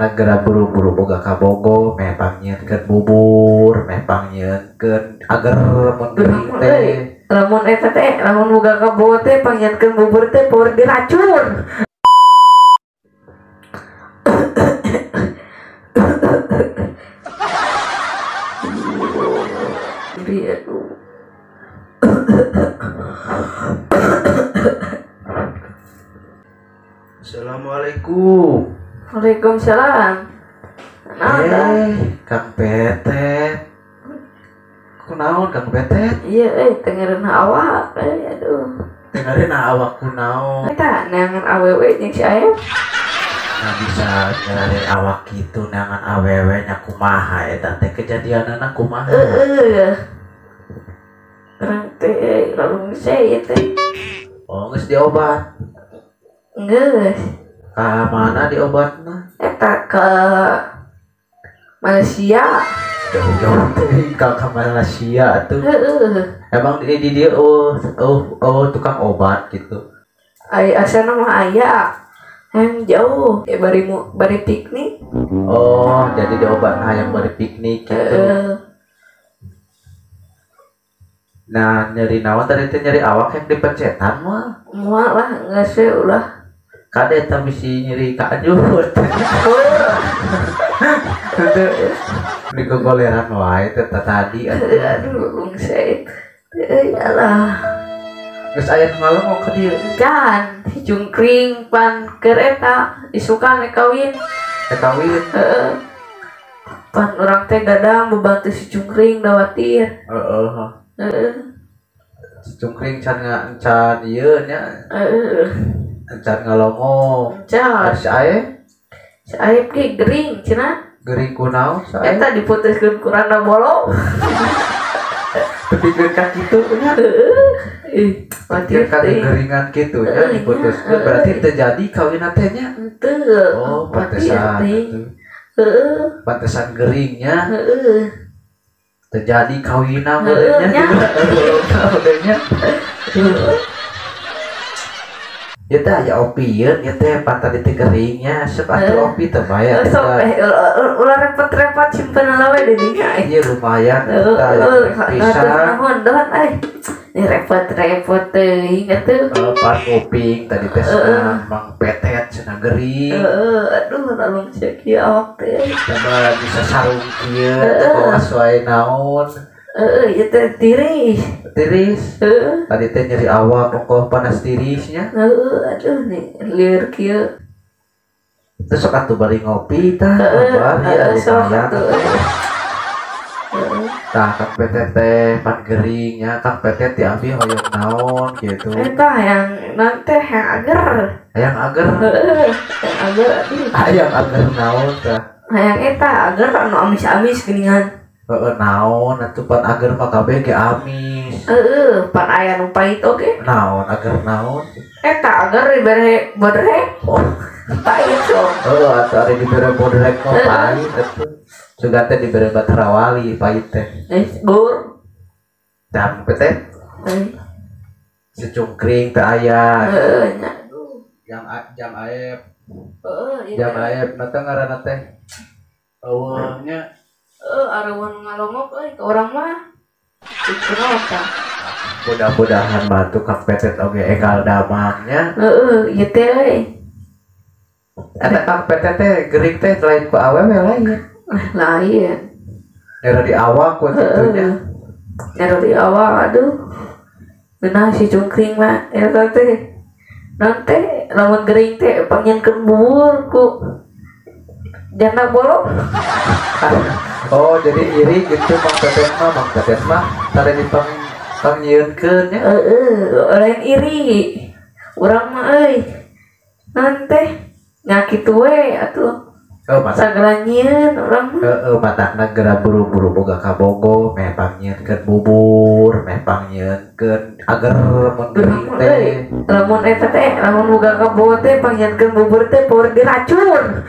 Matakna geura buru-buru boga kabogo meh pangnyieunkeun bubur, meh pangnyieunkeun ager mun gering teh. Lamun eta teh, lamun boga kabogo teh pangnyieunkeun bubur teh power diracun. Assalamualaikum. Waalaikumsalam. Kang Petet. Kunaon Kang Petet? Iya, tengereun awak, aduh. Tengereun awak kunaon? Eta neangan awewe jeung si Aep. Nah bisa nyerarin awak kitu neangan awewe nya kumaha eta teh kejadianana kumaha? Heeh. Urang teh rarungse ieu teh. Oh, geus diobat. Geus. Ka mana diobatna? Eta ke Malaysia. Jauh-jauh teh ka Malaysia atuh. Heeh. Emang di dia oh tukang obat gitu. Ai asana mah aya. Yang jauh, bari piknik. Oh, jadi diobat hayang bari piknik gitu. Nah, nyeri naon tadi teh nyeri awak yang dipencetan mah. Moal lah, geus we ulah. Kade eta bisi nyeri kaanjur. Teu digogoleran wae teh tadi. Aduh, rungse. Euy alah. Geus aya nu ngalongok ka dieu. Can, cungkring pan keur eta isukan rek kawin. Rek kawin. Heeh. Pan urang teh gadang bebantu si cungkring dawatir. Heeh. Heeh. Si cungkring can can ieu nya. Heeh. Can ngalongok. Can. Si Aep? Si Aep ge gering cenah. Gering kunaon si Aep? Eta diputuskeun ku randa bolong. Tepikeun ka kitu nya. Heeh. Ih, mati kegeringan kitu nya diputuskeun berarti terjadi kawin teh nya. Henteu. Oh, pantesan. Heeh. Pantesan geringnya. Heeh. Terjadi kawinna meureun nya. Heeh. Ya teh aya opieun ya teh pan tadi teh geringnya sep atuh opi teh bayar. Sok ulah repot-repot simpen we di dinya. Iya lumayan eta pisan. Nuhun doan euy. Ini repot-repot teuing atuh. Pan kuping tadi teh cenah Mang Petet cenah gering. Heeh, aduh lalung ceuk ieu awak teh. Coba bisa sarung kieu teh kawas wae naon. Heeh, ieu teh tiris. Tiris. Heeh. Tadi teh nyeri awak ongkoh panas tirisnya. Heeh, aduh nih lieur kieu. Terus sok atuh bari ngopi tah, abah ya lumayan. Tah Kang Petet teh pan geringnya, Kang Petet diambil hoyong naon gitu. Eta hayang naon teh hayang ager. Hayang ager. Heeh, hayang ager aduh. Hayang ager naon tah? Hayang eta ager anu amis-amis geuningan. Heeh, naon atuh pan ager mah kabeh ge amis. Heeh, pan aya nu pahit oge. Naon ager naon? Eta ager dibere bodrek. Oh, pahit sok. Heeh, atuh ari dibere bodrek mah pahit atuh. Sugan teh dibere batrawali pahit teh. Gur. Tah Petet. Si cungkring teh aya. Heeh nya. Jang jang Aep. Heeh, jang Aep na teh ngaranna teh. Eueuh nya. Heeh, arawan ngalongok euy ka urang mah. Kunaon tah? Mudah-mudahan mah tuh Kang Petet oge enggal damangnya. Heeh, ieu teh euy. Eta Kang Petet teh gering teh lain ku awewe lain. Lain. Nyeri di awak ku kitu nya. Nyeri di awak aduh. Geunah si cungkring mah eta teh. Naon teh lamun gering teh pangnyieunkeun bubur ku janda bolong. Oh, jadi iri gitu Mang Petet mah, Mang Petet mah tadi dipangnyieunkeun nya. Heeh, lain iri. Urang mah euy. Naon teh nya kitu we atuh. Oh, sagala nyieun urang mah. Heeh, matakna geura buru-buru boga kabogo meh pangnyieunkeun bubur, meh pangnyieunkeun ager mun gering teh. Lamun eta teh, lamun boga kabogo teh pangnyieunkeun bubur teh power diracun.